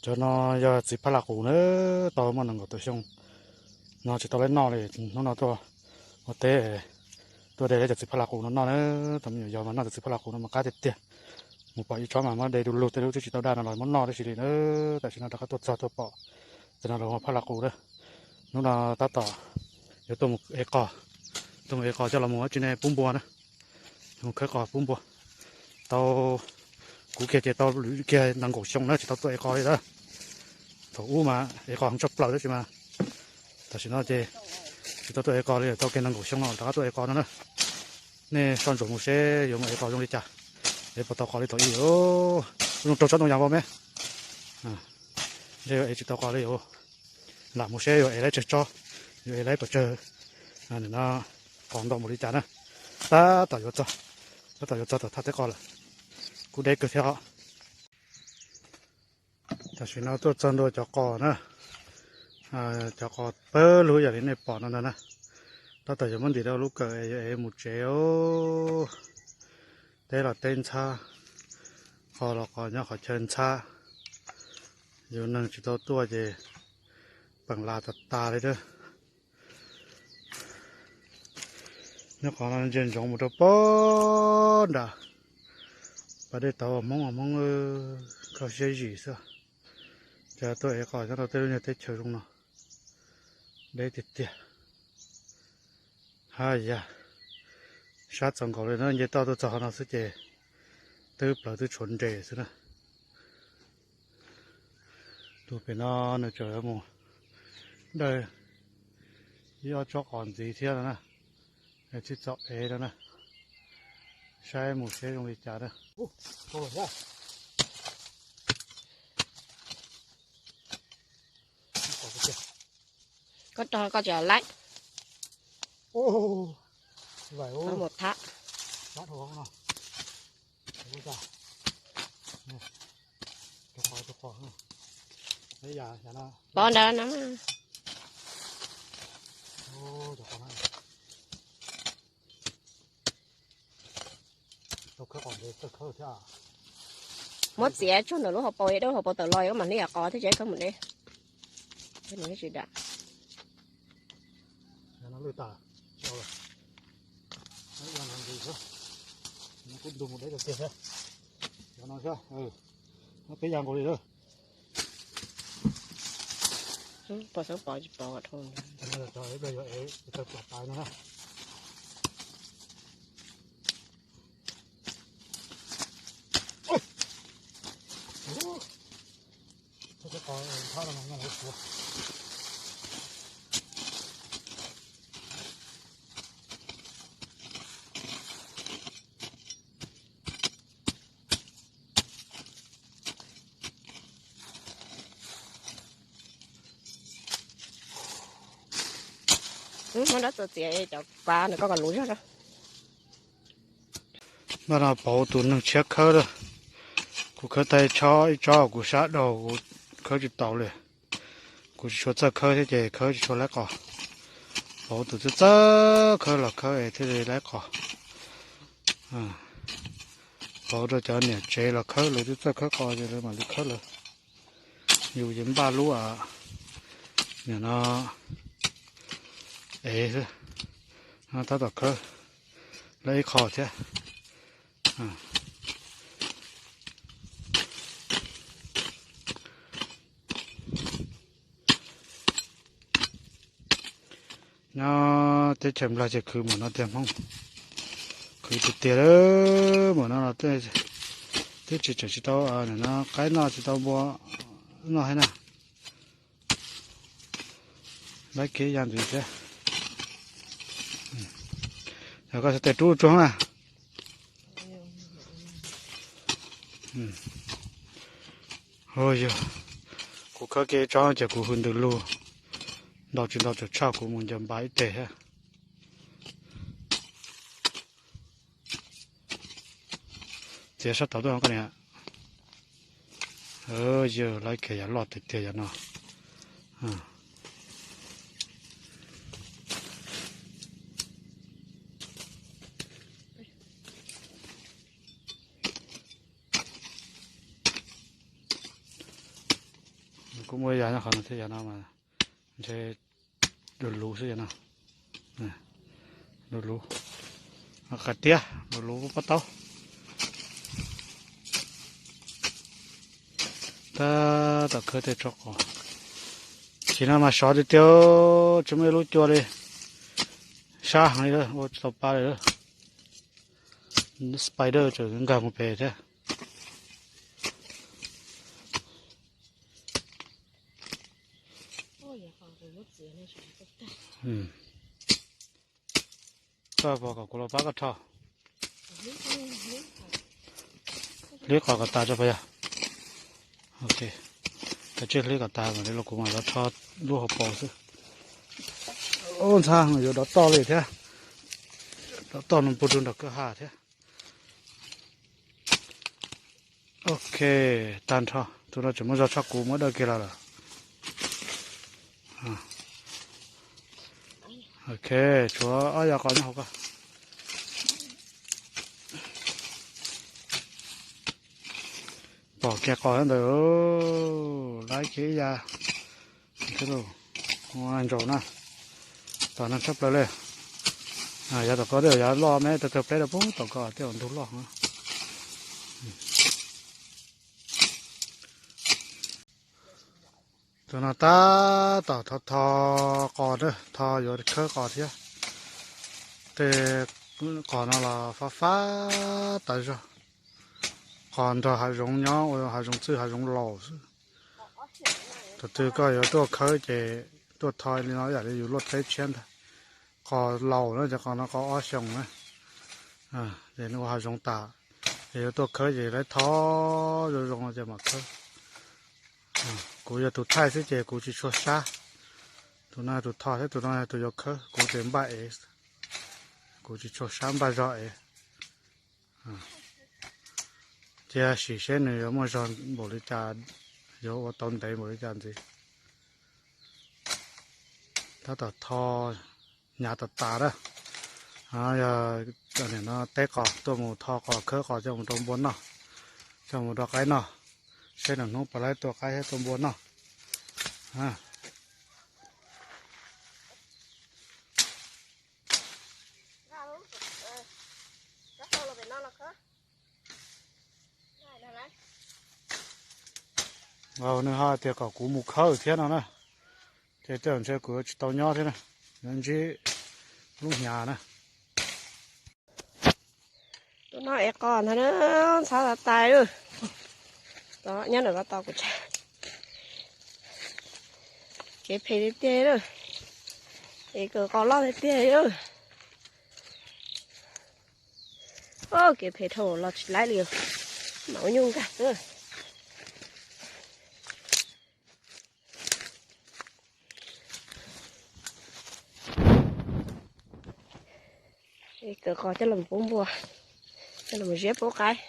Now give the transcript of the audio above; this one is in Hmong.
Cov no yog txiv phaj la qus na, tau muaj nees nkaum tawm xyoo no tsis tau lawv noj li. Hnub no tuaj ua teb, tuaj de cov txiv phaj la qus no noj na. Tau me nyuam yog mas noj cov txiv phaj la qus no mas qab tiag tiag. Mus pom ib tsob mas muab de du lug, tej lub twb tsis tau daj no los muab noj tib si li na. Tam sim no rov qab tuaj txog tuaj pom, tam no los ua phaj la qus na. Hnub no tab tom yuav tuaj mus ev qos, tuaj mus ev qos coj los mus ua tsi ne pub npua na. Mus khawb qos pub npua. Tau, kuv kiag ces tau lwm kiag nees nkaum xyoo na tsis tau tuaj ev qos li lawm. Thaum ub mas ev qos heev tshaj plaws tab sis mas tam sim no ces tsis tau tuaj ev qos li, tau kiag nees nkaum xyoo no rov qab tuaj ev qos no na. Nej soj ntsuam mus seb yuav mus ev qos zoo li cas, ev puas tau qos li thaum ub. Zoo raug tsob ntoo yas vau me. Ntshe yuav ev tsis tau qos li os. Lam mus seb yuav ev lawv tsawg tsob, yuav ev lawv pes tsawg, no qos ntau npaum li cas na. Tab tom yuav txog, tab tom yuav txog tom thaj teb qos lawm. Kuj deb kawg thiab os. Tam sim no tuaj txog ntua cov qos na, cov qos pawg lug yam li nej pom no ntag na. Tab tom yuav muab ntim rau lub kawm es yuav ev mus tsev os. Teb los teb ntxhab, qos los qos nyob qhov chaw ntxhab. Yus neeg tsis tau tuaj ces peem las tas tas li na. Nyob qhov no ntsia ntsoov mus rau pog nram pas dej tauv, Hmoob Hmoob kho siab zim xwb. Ces tuaj ev qos nyob rau tej lub nyuag teb chaws zoo no deb tiag tiag. Ha yam sab txaus nkaus li na, nce toj tuaj txog qhov no xwb ces twb plaws twb tshuav nres xwb na. Tus pem no nws tseem yuav mus dawj ib ob tsob qos ntxiv thiab no na, es thiaj txaus ev no na. Saib mus seb zoo li cas na. Koj rog koj tsis laib. Mus thab. Pov ntawd no. Muab txiav tsuag ntawm lub hauv paus, dawb hauv paus tawm los yuav mam li yam qos thiab tsis khawb mus deb. Tsis dam. Peb ya nkaus li lawm. Pom xeeb pom tsis pom dhau. Muab dab txuas txiav cov kav ntawm koj kom luv zog. Ntawm no pauv tus neeg tshiab khawb lawm. Kuv khawb tag tsob, ib tsob kuv sab dhau kuv khawb tsis tau li. Kuv tsis tshua txawj khawb thiab ces khawb tsis tshua laib qos. Pauv tus txawj txawj khawb los khawb es thiaj li laib qos. Pauv rau cov niam tsev los khawb, lawv twb txawj khawb qos ces lawv mam li khawb lawv. Yus ces npaj lub, nim no ev xwb, tab tom khawb lawv ib qho thiab. Nyob teb chaws Nplog ces khwv npaum no tiag Hmoob, khwv tiag tiag lawm. Npaum no los twb tsis tseem tsis tau, no qaib noj tsis tau npua noj thiab na. Laib kev ya ntxiv thiab. Yog koj xav tes rub tsuag na. Yog, kuv khawb kiag ib tsob ces kuv hws ntws lug, ntau tsis ntau tseem tshaj kuv mus ncaws npas ib teg thiab. Txiav sab tod tuaj koj niam. Yog laib kiag yam loj tiag tiag yam no. Kuv muaj yam nyob qhov no thiab, yam no mas ntshe luv luv xwb yam no. Luv luv, qas tiab luv luv pob taub. Tab tom khawb tej tsob qos. Sim no mas sov tiag tiag, tsis muaj ib lub cua li. Sab heev li, ua tsis tau pa li. Spider tseem nkag mus pem thiab. Koj pom kom kuv los pab koj rho. Hlib qos kom tas tso pab yog. Ok, kav tsij hlib kom tas mam li los kuv mam los rho lub hauv paus xwb. Ub ntxhab, yuav dov toj li thiab. Dov toj no pug rau nram kwj ha thiab. Ok, tag nrho, tus no tseem muaj zog tshaj kuv muab dawj kiag los lawm. Ok, tshuav ob yav qos nyob hauv ko. Pom kiag qos ntawd, laib kiag ib yav. Ua ntsaum na, tom no tshaj plaws li. Yav tom ko twb yog yav loj me, tawg tawg pleb rau pem tom ko twb yog ntug loj. Tus no tab tom tho tho qos na, tho yuav khawb qos thiab. Tej qos no los fab fab tas zog. Qos nrog hav zoov nyob, ua hav zoov txwj hav zoov laus xwb. Thaum twg koj yuav tuaj khawb ces tuaj tho li no yam li yus luaj teb tshiab ntag. Qos laus na, ces qos no qos ob xyoos na. Ces nws ua hav zoov tas, ces yuav tuaj khawb ces lawv tho zoo zoo no ces mam khawb. Kuv yog tus thaij xwb ces kuv tsis tshua sab. Tus no tus tho thiab tus no tus yuav khawb, kuv ces npaj ev. Kuv tsis tshua sab, npaj zog ev. Cia sim seb nws yuav muaj zog npaum li cas, yuav ua tau ntev npaum li cas ntxiv. Tab tom tho hnyav tas tas na. Yog nim no teb qos, tuaj mus tho qos khawb qos coj mus rau npua noj, coj mus rau qaib noj. Seb nws hnub puas laib tua qaib thiab tua npua noj. Nws ho tias kom kuv mus khawb thiab no na, ces tej zaum ntshe kuv yuav tsis tau nyob thiab na, yuav ntsib lub hnyav na. Tus no ev qos ntag na, ntxhab tas tas lawm. Nyob ntawm ko tos kuv tsa. Kev phem tiag tiag lawm. Ev kawm qos loj tiag tiag lawm. Kev phem dhau los tsis laib li, mam ua nyuj nkag xwb. Ev kawm qos coj los pub npua, coj los ziab pub qaib.